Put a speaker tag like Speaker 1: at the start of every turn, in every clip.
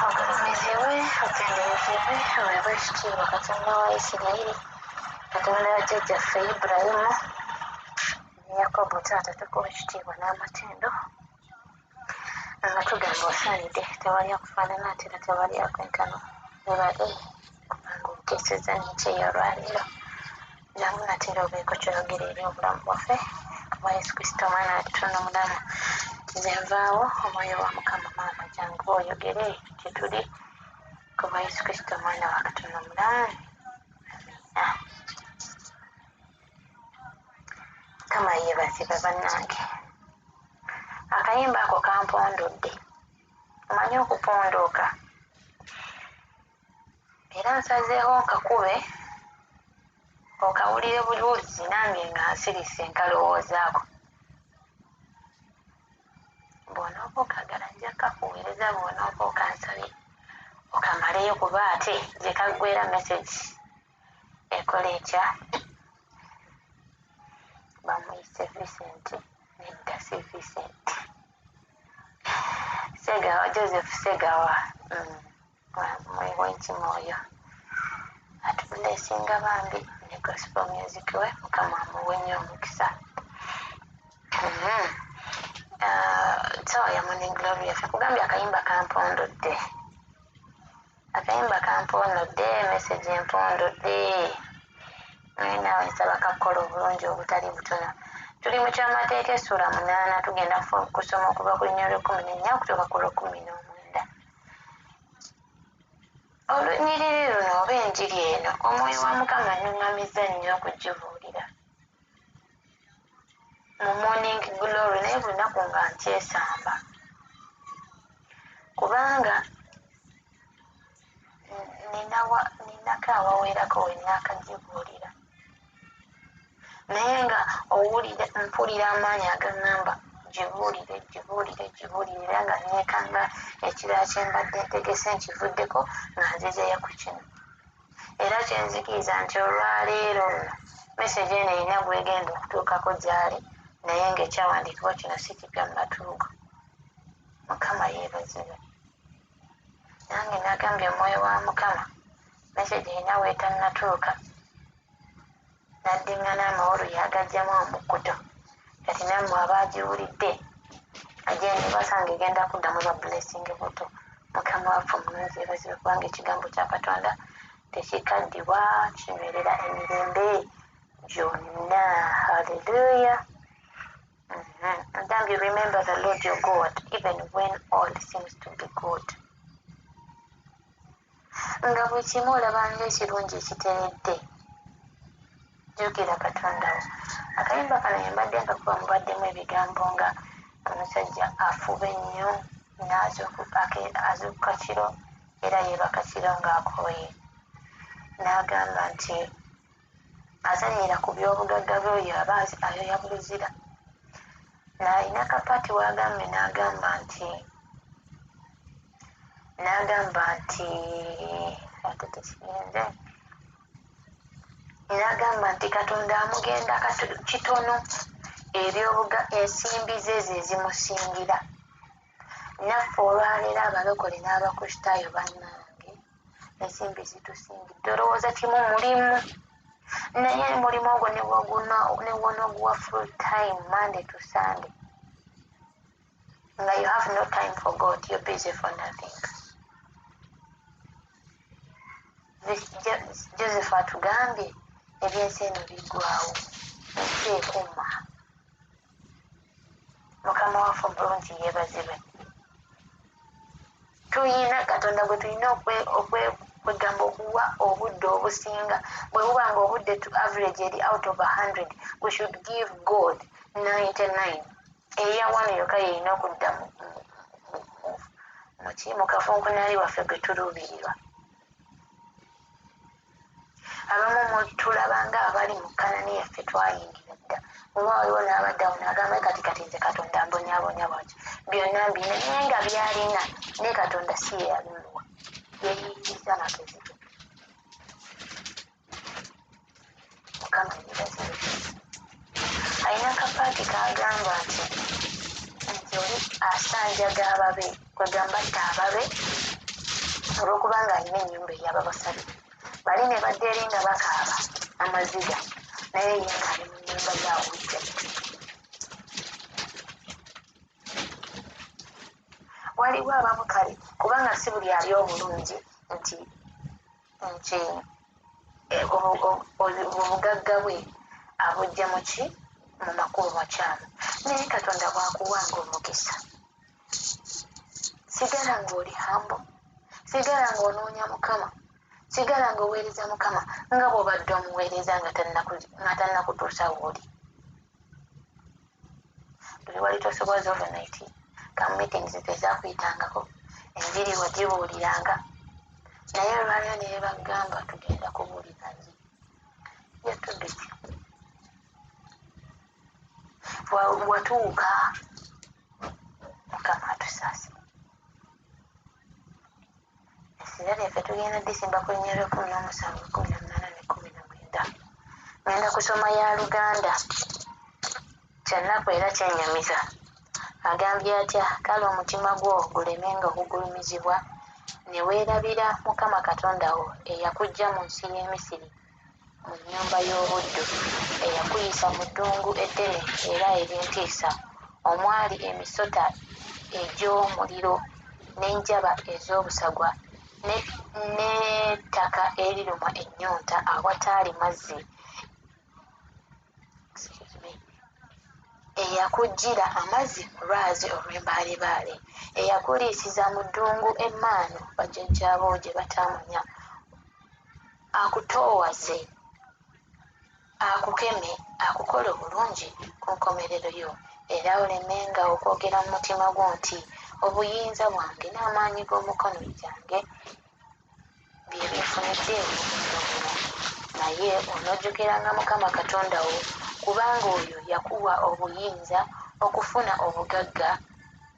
Speaker 1: Ogulumizibwe, otenderezebwe, oweebwe ekitiibwa Katonda wa Isirayiri, Katonda wa jjajjaffe Ibulayimu ne Yakobo. Taata, tukuwa ekitiibwa n'amatendo nga tugamba osaanidde, tewali akufaanana ate era tewali akwenkana. Webale kubanga obukeesezza n'enkya ey'olwaleero. Jangu nate era obeeko ky'oyogera eri obulamu bwaffe kubwa Yesu Kristo omwana wa Katonda omulamu. Nze nvaawo, omwoyo wa Mukama maama jangu oyogere gye tuli kubwa Yesu Kristo omwana wa Katonda omulamu. Amiina. Mukama yeebazibwe bannange. Akayimba ako kampondodde. Omanyi okupondooka? Era nsazeewo nkakube okawulire buwulizi nange nga nsirise nkalowoozaako. Bw'onooba okagala nja kukakuweereza, bw'onooba okansabye okamaleyo kuba ate gye kaggweera message ekola etya? Bamuyise Vincent, nedda si Vincent. Segawa, Joseph Segawa. Mwewenkima oyo atublessinga bambi ne gospel music we, Mukama amuwe nnyo omukisa. Sawa ya Morning Glory yaffe. Kugambye akayimba kampondodde, akayimba kampondodde, message empondodde, naye naawe nsaba kakukola obulungi obutali butono. Tuli mu Kyamateeka essuula 8, tugenda kusoma okuva ku lunyiriri lw'ekkumi n'ennya okutuuka ku lw'ekkumi n'omwenda. Olunyiriri luno oba enjiri eno, omwoyo wa Mukama annuŋŋamizza nnyo okugibuulira mu Morning Glory, naye buli lunaku nga nkyesamba kubanga ninako awawerako we naakagibuulira, naye nga owulira mpulira amaanyi agaŋŋamba gibuulire, gibuulire, gibuulire, era nga neekanga ekirala kye mbadde ntegese nkivuddeko nga nzizeeyo ku kino. Era kyenzikiriza nti olwaleero luno message eno erina gwegenda okutuukako gy'ali, naye ng'ekyawandiikibwa kino si kipya mu matu go. Mukama yeebazibwe. Nange nagambye omwoyo wa Mukama message erina weetannatuuka, n'addiŋŋana amawolu yagajjamu omukkuto. Kati nammwe abaagiwulidde agenda basanga egenda kuddamu ba blessing buto. Mukama waffe omulungi yeebazibwe, kubanga ekigambo kya Katonda tekikaddibwa, kinywerera emirembe gyonna. Hallelujah. Agambye, "Remember the Lord your God even when all seems to be good." Nga buli kimu olabanga ekirungi ekiteredde, jjukira Katonda wo. Akayimba kano yembadde nkakuba, mubaddemu ebigambo nga omusajja afuba ennyo n'azuukuka kiro era yeebaka kiro ng'akooye, n'agamba nti azannyira ku by'obugagga bwe oyo aba ayoya buluzira. N'alina kapati w'agambye n'agamba nti ate tekigenze, n'agamba nti Katonda amugenda kitono, ebyobuga ensimbi ze ze zimusingira. Naffe olwaleero abalokole n'abakristaayo bannange, ensimbi zitusingidde. Olowooza kimu mulimu, naye mulimu ogwo ne bw'onooguwa full time Monday to Sunday nga you have no time for God, you're busy for nothing. Joseph atugambye ebyensi eno biggwawo, ensi ekuma. Mukama waffe omulungi yeebazibwe. Tuyina Katonda gwe tulina okwegamba okuwa obudde obusinga. Bwe buba nga obudde to average eri out of 100, we should give God 99. Eya one yokka yerina okudda muki mu kafunkunaali waffe gwe tuluubirirwa. Abamu tulaba nga abali mu Kanani yaffe, twayingira dda. Oba waliwo n'abadde awo n'agamba kati kati nze Katonda mbonyaabonya bwaki, byonna mbirina, naye nga by'alina naye Katonda si ye yabimuwa, yeeyiiyiza amagezi ge. Mukama yeebazibwe. Alina akapaati k'agamba nti nti oli asanjaga ababe, kwegamba atta ababe olw'okubanga alina ennyumba ey'ababasabi. Bali ne badda eri nga bakaaba amaziga, naye ye ng'ali mu nnyumba ye awujja. Waliwo abamu kale, kubanga si buli ali obulungi nti nti obugagga bwe abuggya mu ki? Mu makubo makyamu. Naye Katonda bw'akuwanga omukisa, sigala ng'oli humble, sigala ng'onoonya Mukama, sigala ng'oweereza Mukama nga bw'obadde omuweereza nga tannakutuusa w'oli. Luli wali tosoboza overnight, ka meetings tezakuyitangako, enjiri wagibuuliranga, naye olwaleero ne bagamba tugenda kubuulira njiri. You're too busy. Watuuka. Mukama atusaasire. Essira lyaffe tugenda disimba ku lunya lw'ekumi n'omusanvu, 18 ne 19. Ngenda kusoma ya Luganda. Kyannaku era kyennyamiza. Agambye atya? Kale omutima gwo gulemenga okugulumizibwa, ne weerabira Mukama Katonda wo eyakuggya mu nsi y'e Misiri, mu nnyumba y'obuddu, eyakuyisa mu ddungu eddene era ery'entiisa, omwali emisota egy'omuliro n'enjaba ez'obusagwa n'ettaka eriruma ennyonta awataali mazzi, eyakuggyira amazzi mu lwazi olw'embaalebaale, eyakuliisiza mu ddungu emmaanu bajjajjaabo gye bataamanya, akutoowaze, akukeme, akukole obulungi ku nkomerero yo, era olemenga okwogera mu mutima gwo nti obuyinza bwange n'amaanyi g'omukono gyange bye binfunidde obugagga buno. Naye onojjukiranga Mukama Katonda wo, kubanga oyo yakuwa obuyinza okufuna obugagga,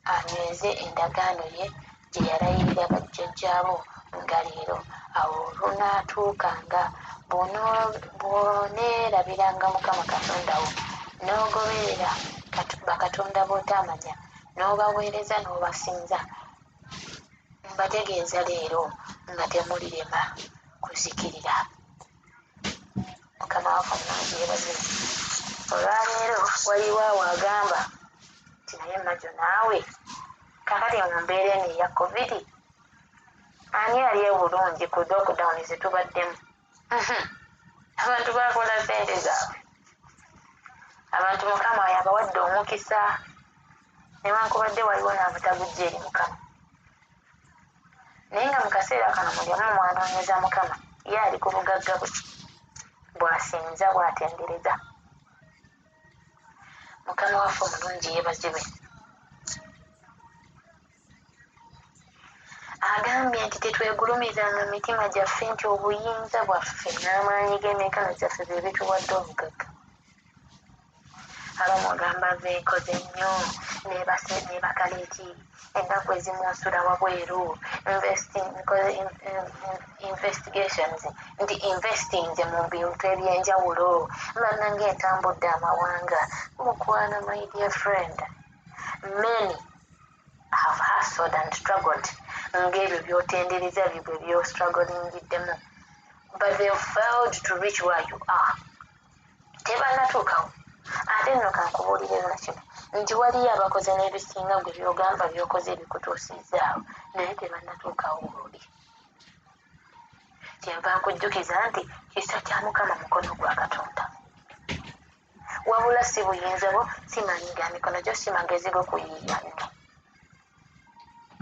Speaker 1: anyweze endagaano ye gye yalayirira bajjajjaabo nga leero. Awo olunaatuukanga, bw'oneerabiranga Mukama Katonda wo, n'ogoberera bakatonda b'otaamanya, n'obaweereza n'obasinza, mbategeeza leero nga temulirema kuzikirira. Mukama waffe omulungi yeebazibwe. Olwaleero waliwo awo agamba nti naye Majo naawe kaakati mu mbeera eno eya COVID, ani ali obulungi ku lockdown ze tubaddemu? Abantu bakola ssente zaabwe. Abantu Mukama yabawadde omukisa, newankubadde waliwo n'abatagujja eri Mukama. Naye nga mu kaseera kano muli omu mwanoonyeza Mukama, ye ali ku bugagga bwe bw'asinza bw'atendereza. Mukama waffe omulungi yeebazibwe. Agambye nti tetwegulumizanga mu mitima gyaffe nti obuyinza bwaffe n'amaanyi g'emikono gyaffe bye bituwadde obugagga. Abamu ogamba nze nkoze nnyo, neebase neebaka leeti, ennaku ezimu nsula wabweru, nkoze investigations, nti investinze mu bintu eby'enjawulo, bannange ntambudde amawanga. Mukwano, my dear friend, many have hustled and struggled ng'ebyo by'otendereza bibwe by'ostruggling'iddemu, but they failed to reach where you are. Tebannatuukawo. Ate nno kankubuulire na kino nti waliyo abakoze n'ebisinga gwe by'ogamba by'okoze ebikutuusizzaawo, naye tebannatuukawo w'oli. Kyenva nkujjukiza nti kisa kya Mukama, mukono gwa Katonda, wabula si buyinza bwo, si maanyi ga mikono gyo, si magezi go kuyiiya nno,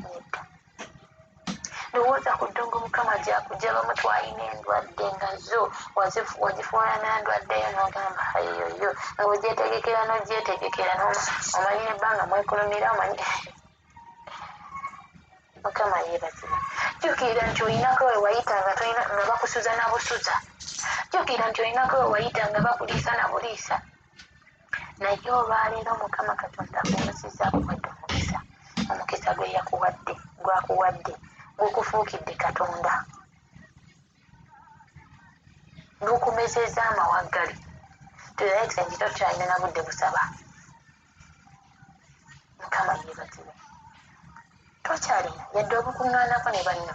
Speaker 1: nedda. Lowooza ku ddungu Mukama gyakujja. Bamu twalina endwadde nga zo wagifuula ndwaddeyo n'ogamba eyoyo ng'ogyetegekera n'ogyetegekera, omanyi ebbanga mwekulumira, omanyi. Mukama yeebazibwe. Jjukira nti olinako we wayita nga tolina, nga bakusuza na busuza. Jjukira nti olinako we wayita nga bakuliisa na buliisa. Naye olwaleero Mukama Katonda akuyimusizza, akuwadde omukisa. Omukisa gwe yakuwadde, gwakuwadde, gukufuukidde Katonda. Gukumezezza amawaggali. To the extent tokyalina na budde busaba. Mukama yeebazibwe. Tokyalina yadde obukuŋŋaanako ne banno.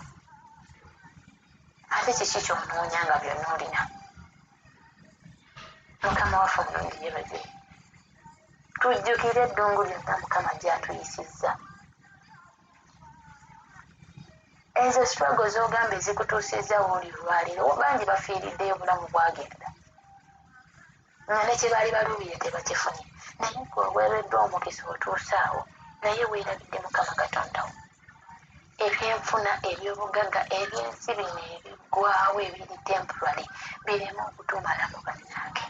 Speaker 1: Ate kiki ky'onoonya nga byonna olina? Mukama waffe omulungi yeebazibwe. Tujjukire eddungu lyonna Mukama gy'atuyisizza. Ezo struggle z'ogamba ezikutuusizza w'oli olwaleero, bangi bafiiriddeyo obulamu bwagenda nga ne kye baali baluubirira tebakifunye. Naye ggwe oweereddwa omukisa otuuse awo, naye weerabidde Mukama Katonda wo. Ebyenfuna, ebyobugagga, ebyensi bino ebiggwaawo ebiri temporary bireme okutumalamu bannange.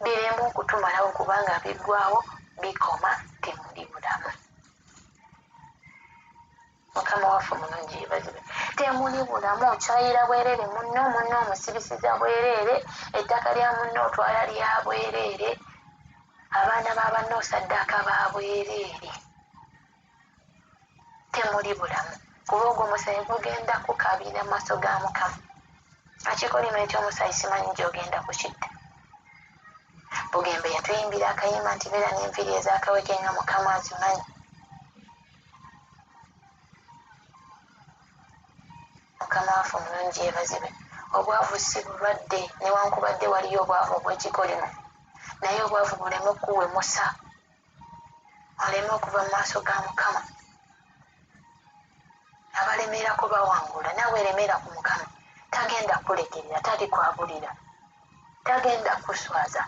Speaker 1: Bireme okutumalawo kubanga biggwaawo, bikoma, temuli bulamu. Mukama waffe omulungi yeebazibwe. Temuli bulamu, okyayira bwereere munno, munno omusibisiza bwereere, ettaka lya munno otwala lya bwereere, abaana ba banno osaddaaka ba bwereere. Temuli bulamu, kuba ogwo omusaayi gugenda kukaabirira mu maaso ga Mukama. Ekikolimo eky'omusaayi simanyi gy'ogenda kukidda. Bugembe yatuyimbira akayimba nti beera n'enviiri ez'akaweke nga Mukama azimanyi. Mukama waffe omulungi yeebazibwe. Obwavu si bulwadde, newankubadde waliyo obwavu obw'ekikolimo, naye obwavu buleme okukuwemusa, oleme okuva mu maaso ga Mukama. Abalemerako bawangula, naawe lemera ku Mukama. Tagenda kukulekerera, talikwabulira, tagenda kukuswaza.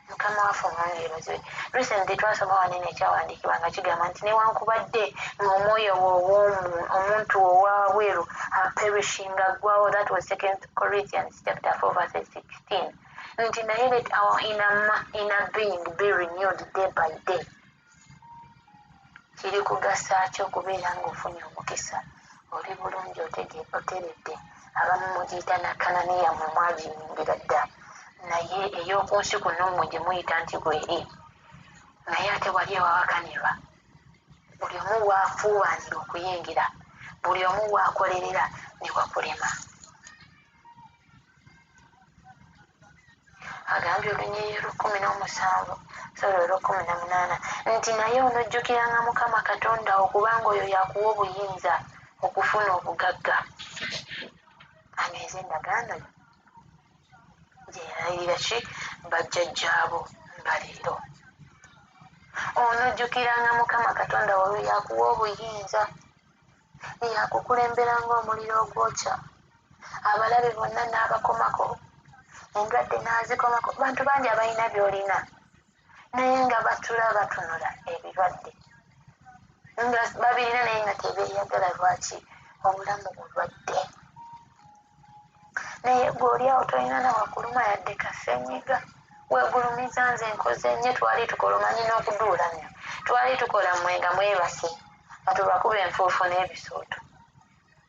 Speaker 1: Mukama waffe omulungi yeebazibwe. Recently twasoma wano eno ekyawandiikibwa nga kigamba nti newankubadde ng'omwoyo wo omuntu ow'abweru aperishinga aggwawo, that was 2 Corinthians chapter 4 verses 16, nti naye let our inner being be renewed day by day. Kiri kugasa ki okubeera ng'ofunye omukisa, oli bulungi, oteredde, abamu mugiyita na Kanani yammwe mwagiyingira dda, naye ey'oku nsi kuno mmwe gye muyita nti bw'eri, naye ate wali ewawakanirwa buli omu waafuubaanira okuyingira, buli omu waakolerera ne wakulema. Agambye olunyiriri olw'ekkumi n'omusanvu, sorry, olw'ekkumi na munaana nti naye onojjukiranga Mukama Katonda wo, kubanga oyo y'akuwa obuyinza okufuna obugagga, anyweze endagaano yo gye yalayirira ki bajjajjaabo nga leero. Onojjukiranga Mukama Katonda wo, oyo y'akuwa obuyinza, yakukulembera ng'omuliro ogwokya, abalabe bonna n'abakomako, endwadde n'azikomako. Bantu bangi abalina by'olina naye nga batula batunula ebirwadde nga babirina naye nga tebeeyagala. Lwaki? Obulamu bulwadde. Naye gwe oli awo tolina na wakuluma yadde kasenyiga, weegulumiza nze nkoze nnyo. Twali tukola, omanyi n'okuduula nno twali tukola mmwe nga mwebase, nga tubakuba enfuufu n'ebisooto.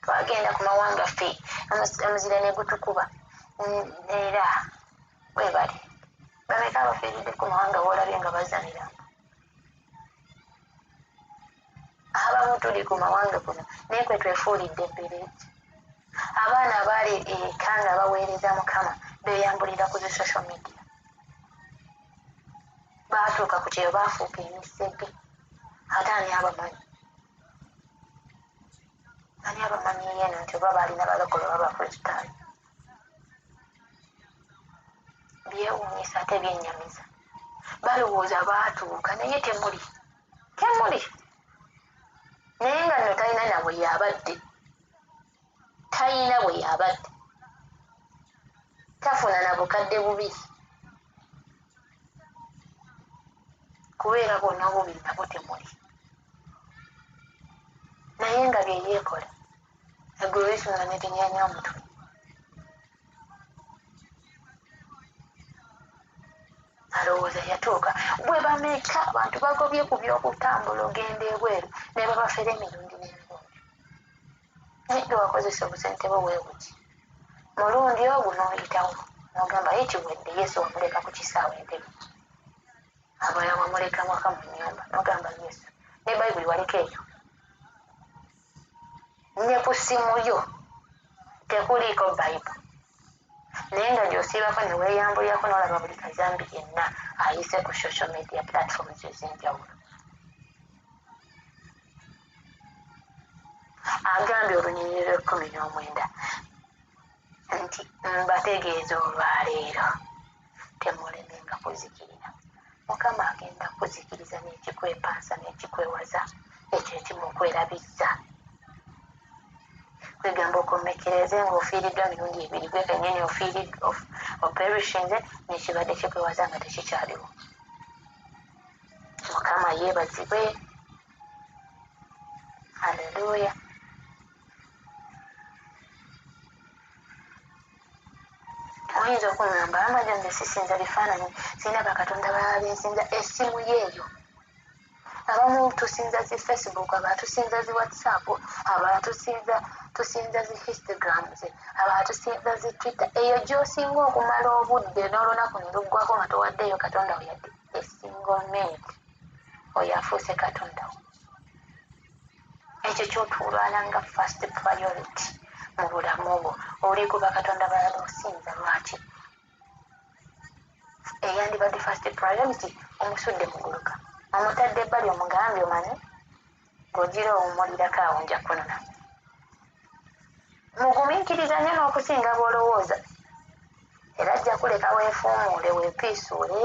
Speaker 1: Twagenda ku mawanga ffe, omuzira ne gutukuba. Era webale bameka abafiiridde ku mawanga boolabye nga bazza mirambo? Abamu tuli ku mawanga kuno naye kwe twefuulidde embereegi. Abaana abaali eka nga baweereza Mukama beeyambulira ku zi social media, baatuuka ku kyeyo baafuuka emisege. Ate ani abamanyi? Ani abamanyi eno nti oba baalina balokole oba Bakristaayo? Byewuunyisa ate byennyamiza. Balowooza baatuuka naye temuli, temuli. Naye nga nno talina na bwe yabadde, talina bwe yabadde, tafuna na bukadde bubiri kubeera bwonna obubiri nabwo temuli, naye nga bye yeekola eggulu litunula ne linyeenya omutwe. Alowooza yatuuka. Bwe bameka abantu bagobye ku by'okutambula ogenda ebweru ne babafera emirundi n'emirundi, naye gwe wakozesa obusente bwo bwe buti mulundi ogwo n'oyitawo N'ogamba ye kiwedde, Yesu wamuleka ku kisaawe entebe. Abalala wamuleka waka mu nnyumba. N'ogamba Yesu. Ne Bayibuli waleka eyo. Ne ku ssimu yo tekuliiko Bayibuli. Naye nga gy'osiibako ne weeyambulirako n'olaba buli kazambi yenna ayise ku social media platforms ez'enjawulo. Agambye olunyiriri lw'ekkumi n'omwenda nti mbategeeza olwaleero temulemenga kuzikirira. Mukama agenda kuzikiriza n'ekikwepansa n'ekikwewaza ekyo ekimukwerabizza. Kwegamba okomekkereze ng'ofiiriddwa mirundi ebiri gwe kennyini ofiiriddwa operishinze n'ekibadde kikwewaza nga tekikyaliwo. Mukama yeebazibwe. Haleluya. Oyinza okuŋŋamba amajo nze sisinza bifaananyi, sirina bakatonda balala bensinza, essimu yeeyo. Abamu tusinza zi Facebook, abalala tusinza zi WhatsApp, abalala tusinza zi Instagrams, abalala tusinza zi Twitter. Eyo gy'osinga okumala obudde n'olunaku ne luggwako nga towaddeeyo Katonda wo yadde a single minute, oyo afuuse Katonda wo. Ekyo ky'otwala nga first priority mu bulamu bwo. Oli ku bakatonda balala osinza lwaki? Eyandibadde first priority omusudde muguluka, omutadde ebbali, omugambye omanyi ng'ogira owummulirako awo nja kunona. Mugumiikiriza nnyo n'okusinga bw'olowooza, era ajja kuleka weefuumuule weepiisuule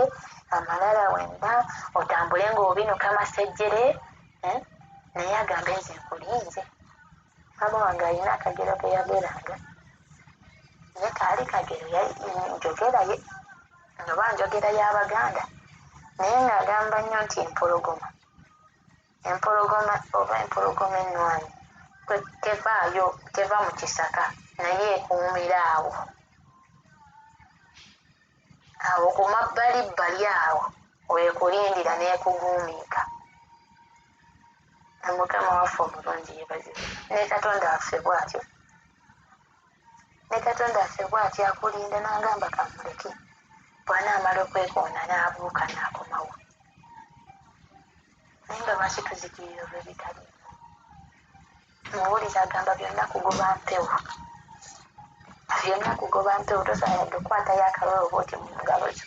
Speaker 1: amalala wenna otambule ng'obinuka masejjere, eh? Naye agambe nze nkulinze. Maama wange alina akagero ke yageranga, naye kaali kagero njogera ye oba njogera y'Abaganda, naye ng'agamba nnyo nti empologoma empologoma oba empologoma ennwanyi tevaayo, teva mu kisaka, naye ekuumira awo awo ku mabbalibbali awo weekulindira n'ekuguumiika. Mukama waffe omulungi yeebazibwe. Ne Katonda waffe bw'atyo, ne Katonda waffe bw'atyo akulinda n'agamba kamuleke, bw'anaamala okwekoona n'abuuka n'akomawo. Naye nga lwaki tuzikirira olw'ebitaliimu? Muwulize agamba byonna kugoba mpewo, byonna kugoba mpewo. Tosobola yadde okukwatayo akalolo bw'oti mu ngalo zo,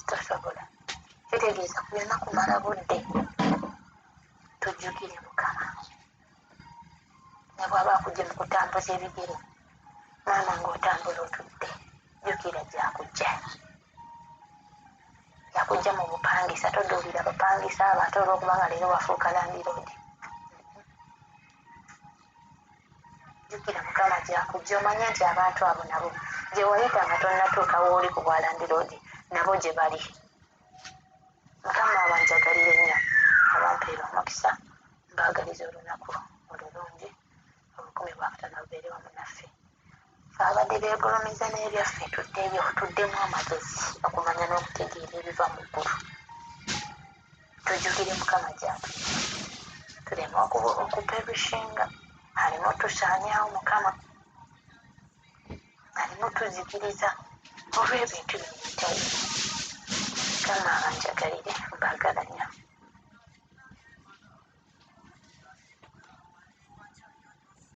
Speaker 1: tosobola. Kitegeeza ku byonna kumala budde. Tujjukire Mukama ne bw'aba akujje mu kutambuza ebigere, maama ng'otambula otudde, jjukira gy'akujja. Yakujja mu bupangisa, toduulira bapangisa abo ate olw'okuba nga leero wafuuka landiroodi. Jjukira Mukama gy'akujja, omanye nti abantu abo nabo gye wayita nga tonnatuuka w'oli ku bwa landiroodi nabo gye bali. Mukama abanjagalire nnyo, abampeere omukisa, mbaagaliza olunaku olulungi, obukumi bwa Katonda bubeere wamu naffe. Ffe abadde beegulumiza n'ebyaffe tuddeyo, tuddemu amagezi okumanya n'okutegeera ebiva mu ggulu. Tujjukire Mukama gy'atujja, tuleme okuperishinga, aleme otusaanyaawo Mukama, aleme otuzikiriza olw'ebintu bino ebitaliimu. Mukama abanjagalire, mbaagala nnyo.